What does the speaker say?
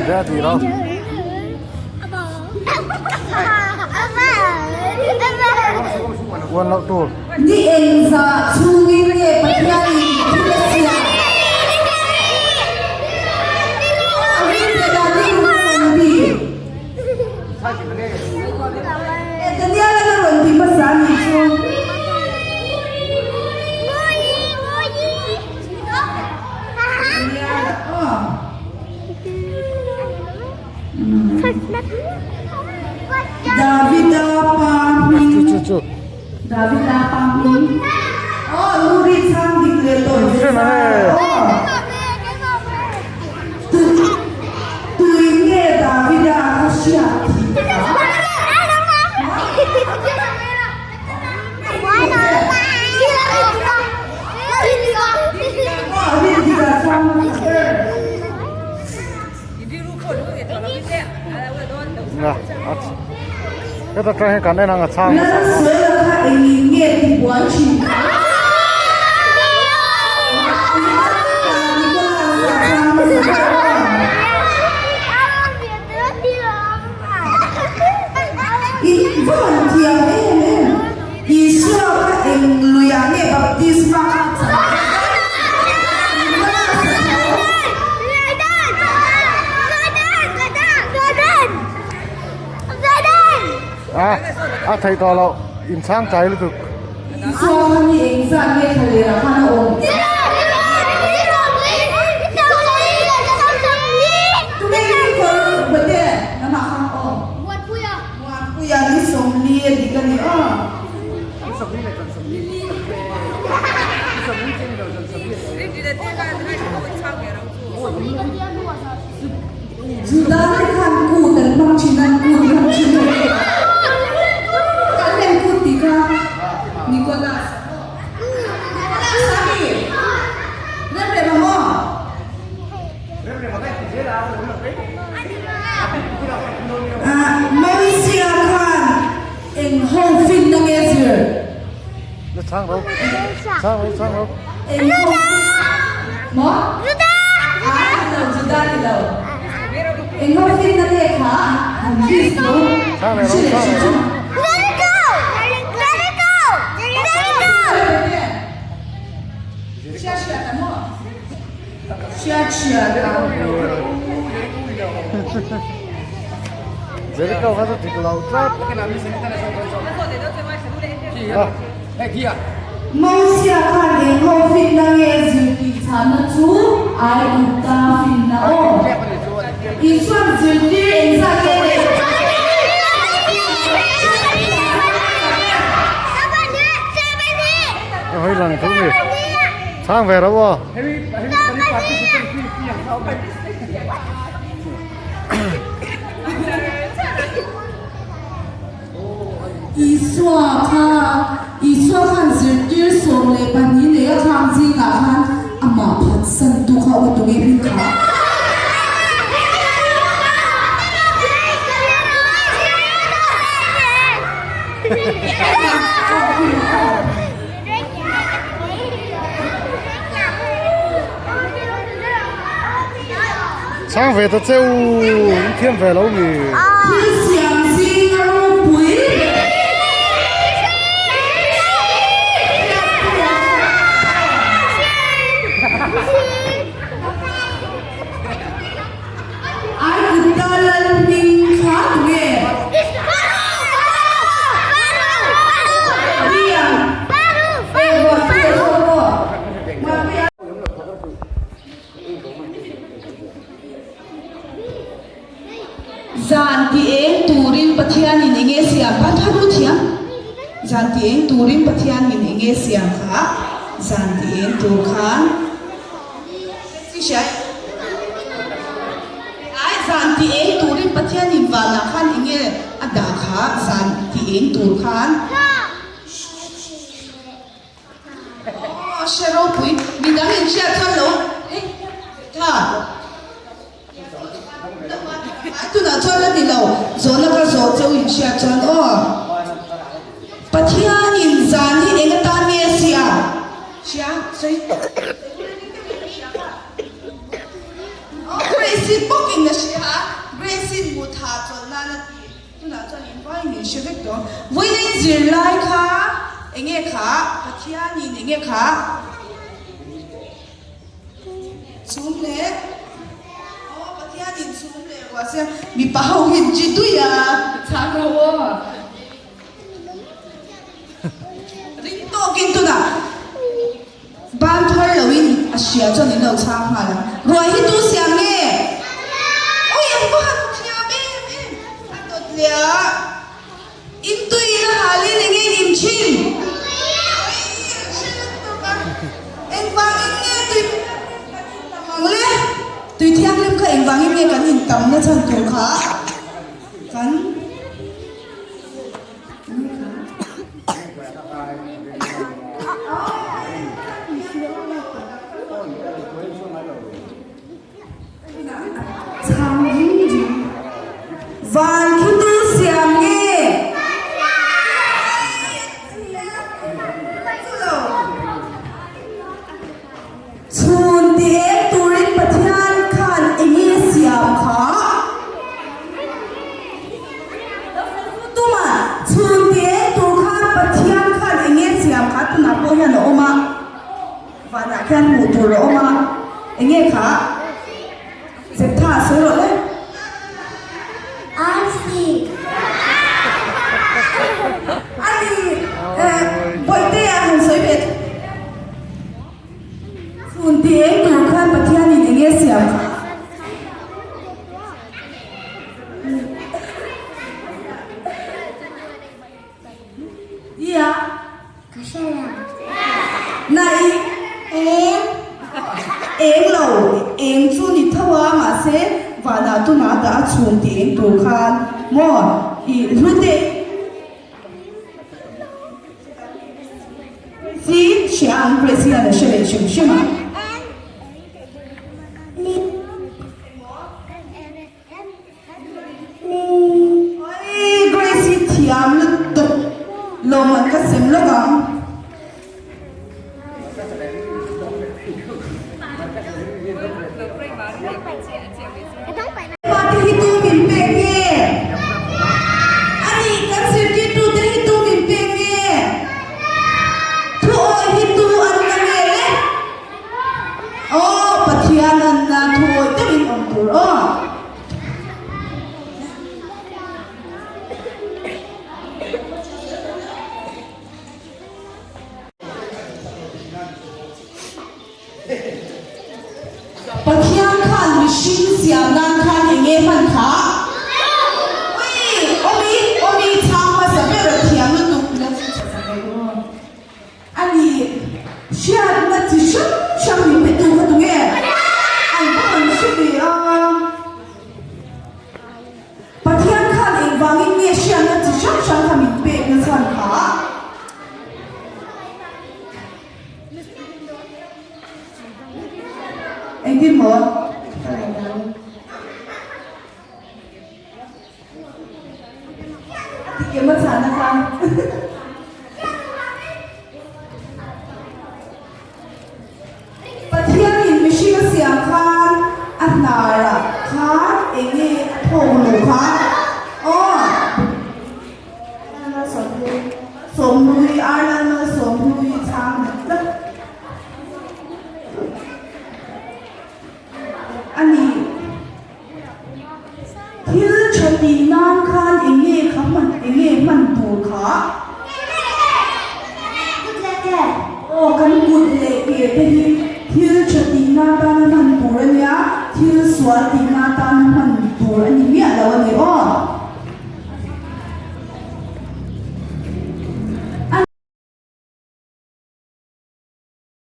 Ve ti lo. Uan loh tur. Ni engzah chhungin nge Pathianin thil a siam? A rinhlelh a ni rawn ti. E Daniel-a la rawn ti hmasa a nih chu. Daniel-a aw. Davida pa hming Davida pa hming aw Nuri chhang dik leh tawh ve sa aw Tu tui nge Davida kha hriat thih kha Aw Rinhika chhang Heta tang hian kan en ang a chhang hmasa Lal Suela kha engin nge ti buai thin kha? I va han thiam em em. Isua kha eng luiah nge baptisma kha a chang? A a theih tawh loh inchhang tlai lutuk. Isua kha ni eng zat nge thla leh ah khan a awm? Tunge Nicole Bate lamah khan a awm? Muanpuia ni 40 a dik a ni aw. Juda te khan kut an hmang thin a, kut hmang thin ho te kan lem kut tih kha Nicholas Nicholas a mi Remrem a maw? Mosia khan eng ho finna nge zir? Chhang ro chhang ro chhang ro. Eng ho maw? Ah ni lo Juda ni lo. Eng ho finna nge kha han list lo hre leh hre chu. Hria hria ta maw? Hriat hriat a. Jericho kha chu dik lo tlat. Mosia khan eng ho finna nge zirtir chhanna chu ai Gupta finna aw. Isuan zirtir engzat nge neih? Hei lang thu mi. Chhang ve ro aw. Isua kha Isua khan zirtir 12 nei a khang zingah khan amah phatsan tu kha awm tunge hming kha. Chhang ve ta che u, in thiam ve lo mi. Thil siam zing a ropui ber. Aigupta lal hming kha tunge? Zan ti eng turin Pathianin enge siam kha tha ru thiam Zan ti eng turin Pathianin enge siam kha Zan ti eng tur khan Ai zan ti eng turin Pathianin vanah khan enge a dah kha Zan ti eng tur khan. Aw hre ropui midang in hriat chuan lo hei tha ai tunah chuan la ni lo zawhna ka zawh cheu in hriat chuan aw Pathian in zan hi eng atan nge a siam hria sawi aw praise bawk in a hria. tunah chuan in vaiin in hre vek tawh ang. Vawiin a in zirlai kha enge kha Pathianin enge kha chhum leh aw Pathianin chhum leh ruah se mipa ho hi an chi tui a chhang ho aw. Ring tawkin tunah ban thar loin a hria chuan in lo chhang nghal ang. Ruai hi tu siam nge? Awi an va han thiam em em! A dawt leh a, in tuiin a halin eng nge in thin? Awi an hre lutuk a, engvangin nge tui thianghlim kan in tam ang le? Tui thianghlim kha engvangin nge kan in tam na chhan tur kha kan. Van khi tu siam nge? Chhun ti eng turin Pathian khan enge siam kha? Tuma chhun ti eng tur khan Pathian khan enge siam kha tunah pawh hian a awm a, vanah khian hmuh tur a awm a, enge kha? Zeptha a sawi rawh le. Arsi. Ani eh Bawihtea han sawi ve thung. Chhun ti eng tur khan Pathianin enge siam kha? Ia. Ka hre lo. Na i. Eng. Eng lo. Eng chu ni tho a, mahse vanah tunah dah a chhum tih eng tur khan maw i hlute. Si hria ang Grace hian a hre leh hrim hrim a. Oi Grace hi thiam lutuk lawmman ka sem lawk ang. Pa te hi tu min pek nge? Ani kan zirtirtu te hi tu min pek nge? Thu awi hi tu an la nge le? Aw Pathian an la thu awi deuhin awm tur aw. Pathian khan mihring siam nan khan eng nge hman kha? Ui! Awmi, awmi chhang hmasa ber a thiam lutuk la chu chhe sak ve aw. A ni, hriatna chi hrang hrang min pe tu kha tu nge? An va han hre ve a. Pathian khan engvangin nge hriatna chi hrang hrang kha min pek na chhan kha? Engtin maw? A ti kem a chhana kha. Pathianin mihring a siam khan a hnarah khan eng nge a thawk lo kha? Aw. Sawmhlui, Arlan Malsawmhlui chhang dik tlat a ni. Thil tha tih nan khan eng nge kha hman, eng nge hman tur kha?